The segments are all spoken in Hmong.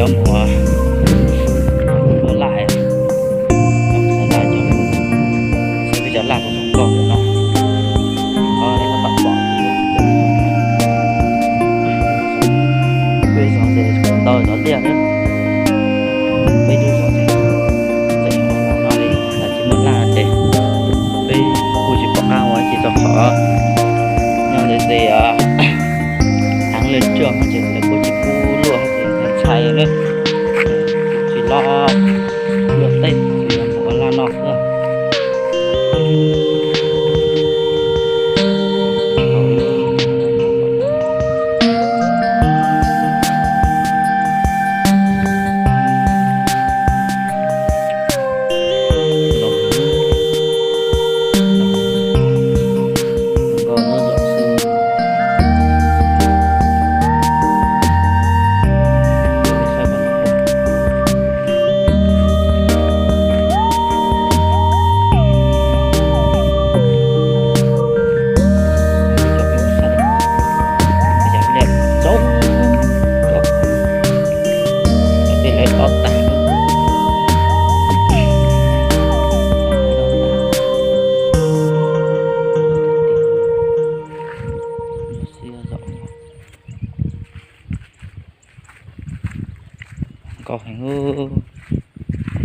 Cov mus ua laj, cov mus ua laj cov, xwb peb cov laj tus zoo nkauj ntawm no, qhov nej tab tom pom peb zos ces ntau cov liaj na, peb lub zos ces tseem ua laj no li, tsis muaj laj ces peb kuj tsis pom qab ua tsis tau qhov nyob li ces heev li tsuag ces lawv kuj tsis pub luaj ces ntshai na, tsis los luaj teb tsis mus ua laj no xwb. Nkauj heev,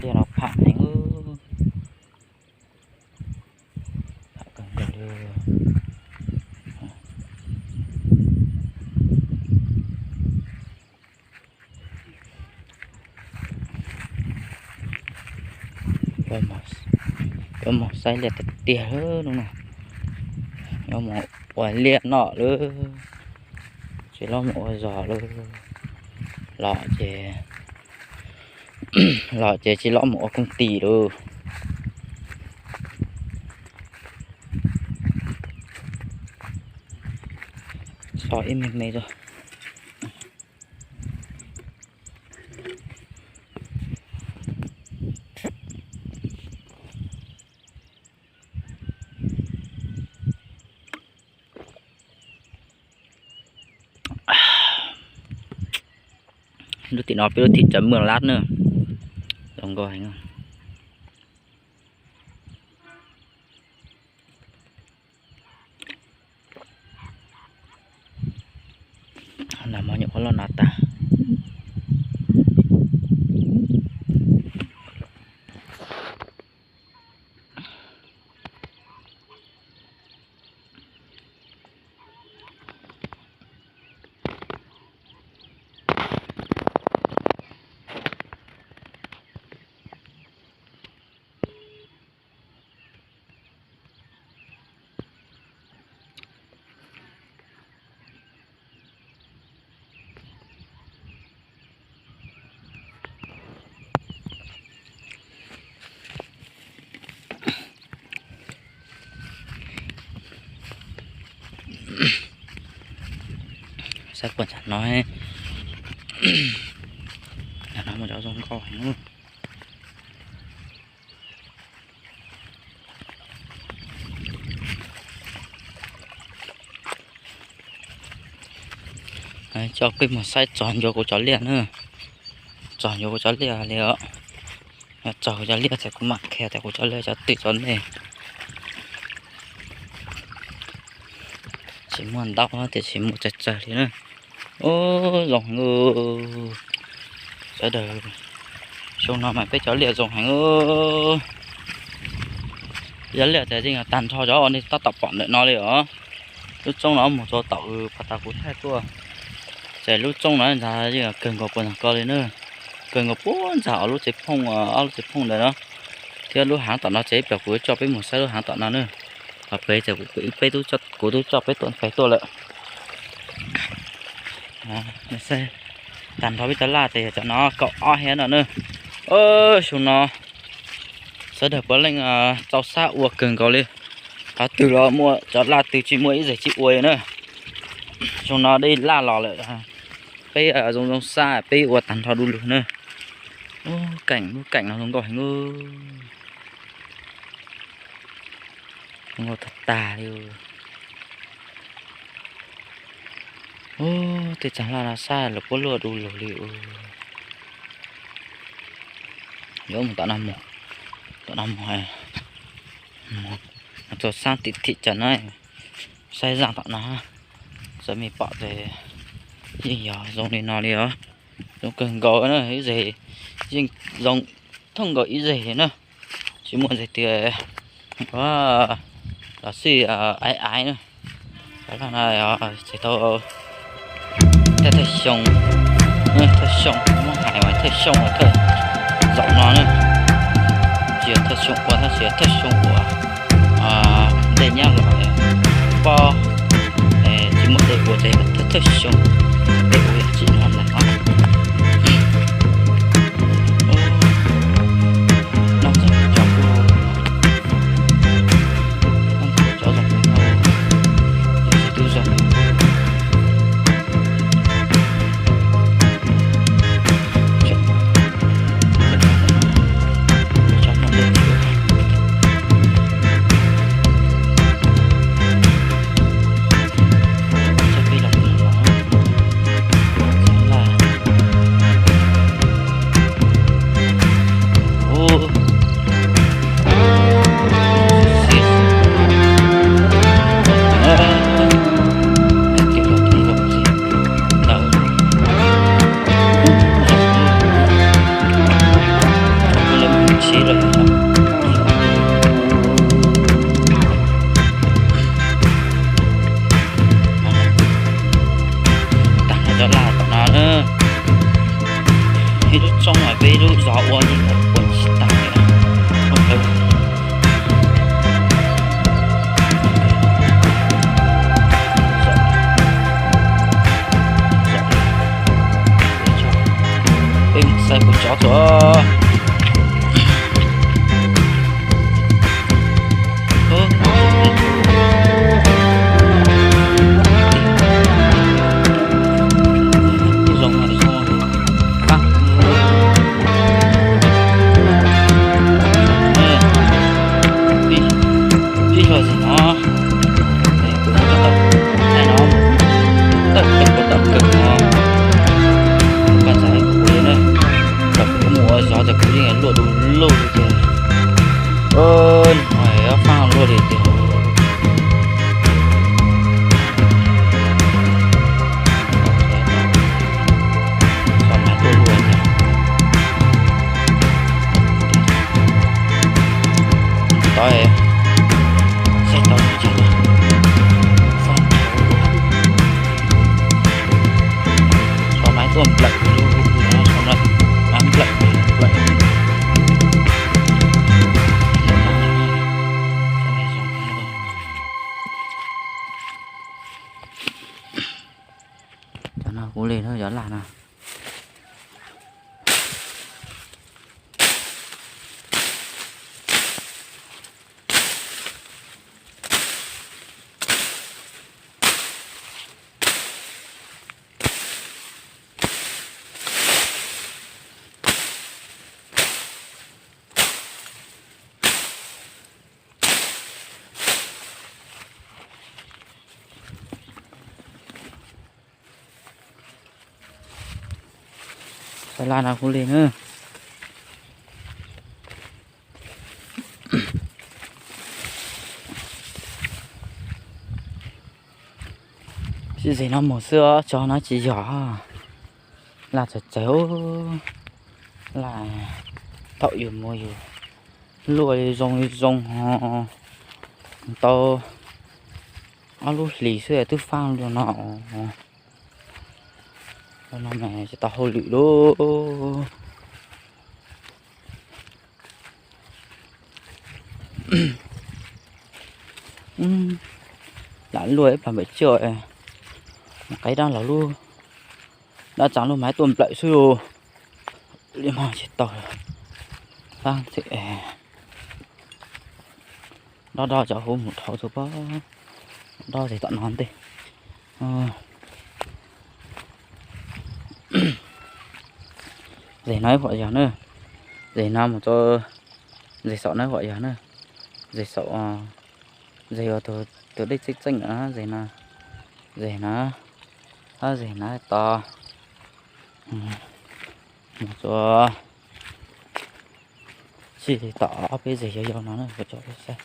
liaj no pham heev, pham kawg nkaus li. Yuav mus saib liaj tiag tiag hnub no, yuav mus ua liaj noj lawm, tsis los mus ua zog lawm, los ces, los ces tsis los mus ua koom tis lawm. So ib me me rau. Lub tim no peb lub thim cov Mws Lab na, zoo nkauj heev. Nas mov nyuam qhuav loj no tag. Saib puas ntshav no, ntshav no mas cov zoo nkauj heev. Coj peb mus saib txog ncua kuv cov liaj na, txog ncua kuv cov liaj li os. Yog txog kuv cov liaj ces kuv mam qhia tias kuv cov liaj cov twm cov ntej. Tsis muaj ntau tiam sis muaj tsawg tsawg li na. Ub, zoo heev. Sawv daws, xyoo no mas peb cov liaj zoo heev. Peb cov liaj ces yeej tag nrho cov uas nej tab tom pom ntawm no li os. Lub roob no mus txog tom pas tas kuv thaij tuaj, ces lub roob no ntag yeej kawg nkaus puag ntag ko li na. Kawg nkaus puag ntag ob lub tsev phooj, ob lub tsev phooj ntawd na, thiab lub haav tom no ces ib pliag kuv coj peb mus saib lub haav tom no na. Qhov pem ces kuv twb coj peb tuaj pem tuaj lawm. Tag nrho peb cov laj ces yog cov no kaum ob hab no na. Xyoo no sawv daws puav leej txaus sab ua kawg nkaus li. Qhov twg los muaj cov laj twg tsis muaj ib zeeg tsis ua li na. Xyoo no dej laj los lawm, peb zoo zoo sab peb ua tag nrho du lug na. Ub, keem lub keem no zoo nkauj heev. Zoo nkauj tag tag li. Ub, tej tsaag laj no sab lawv puab luaj du lug li os. Yuav mus tom no mus, tom no mus, mus txog sab tim thim cas na, saib zaj tom no, txawm mej pom ces yeej yog zoo li no li os. Zoo kawg nkaus na, ib zeg yeej zoo thooj nkaus ib zeg li na, tsis muaj zeg tias los xij aiv aiv na. Cov laj no txais tau thawj xyoo, thawj xyoo muab hais mas thawj xyoo thawj zaum no na. Tsis yog thawj xyoo ua tab sis yog thawj xyoo uas dej nyab los pob, tsis muaj dej ua ces thawj xyoo dej ua yog tsim no lawm os. Noj ntxuag cov kuj, noj ntxuag cov zoo, tsis tub zoo. Tag nrho cov laj tom no na, ib lub tsoob mas peb ib lub zos ua yeej ua tsis tag li na. Peb mus saib kuv cov txuas. Zoo zoo, pab, ib zaug zim no, kuv tau thaij no, tawm kawg, tawm kawg no, koj txawm kuv li na, kom kuv mus ua zov ces kuv yeej luaj du lug li tiag. Ob faab luaj li tiag. Txhom maiv tuaj luaj tiag. Tod, saib tau, txhom maiv tuaj nplawm, txhom maiv nplawm nplawm. Cov no kuv li na, cov laj no. Cov laj no kuv li na. Sib zeg no mus xwb os, tso no tsis yog. Laj txawv txawv, laj thaum yus mus yus luaj li zoo li zoo ho tau ob lub hlis xwb twb faab luaj no. No mas tsis tau hauj lwm lauj. Lam luaj ib plag npawm tsiaj, mus qaib dab laug lub, dab tsav lub maiv tuaj nplawm xwb lauj. Li mas tsis tau, fab ntxim. Dob dob cov hauv mus dhau txog pob, dob zeg tom no ntej. Zeg no ib huam yog na, zeg no mus txog zeg saum no ib huam yog na, zeg saum, zeg uas tus dej txeej txeej na, zeg no, zeg no, hab zeg no tod, mus txog Tsis li tom ob peb zeg yau yau no na kuv tso peb saib.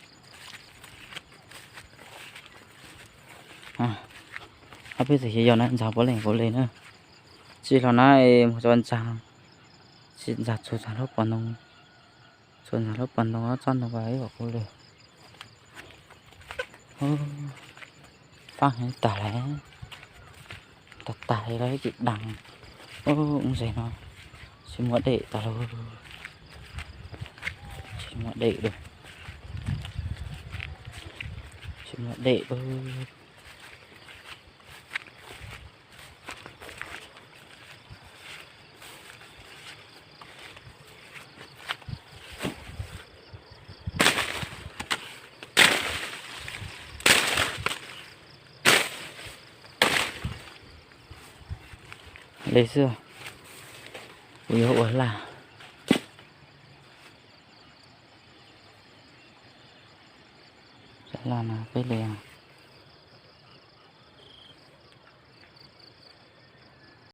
Ob peb zeg yau yau no ntxhov puav leej puav leej na. Tsis los na, mus tso ntxhov, tsis ntxhov txhua ntxhov lub pos ntoo, txhua ntxhov lub pos ntoo tsob ntoo ib kom puav leej. Faab heev tag lawm, tag tag li lawm tsis deev. Ub, ub, ze no tsis muaj dej tag lawm, tsis muaj dej lawm, tsis muaj dej lawm. Li xwb, kuv yuav ua laj. Laj no peb li,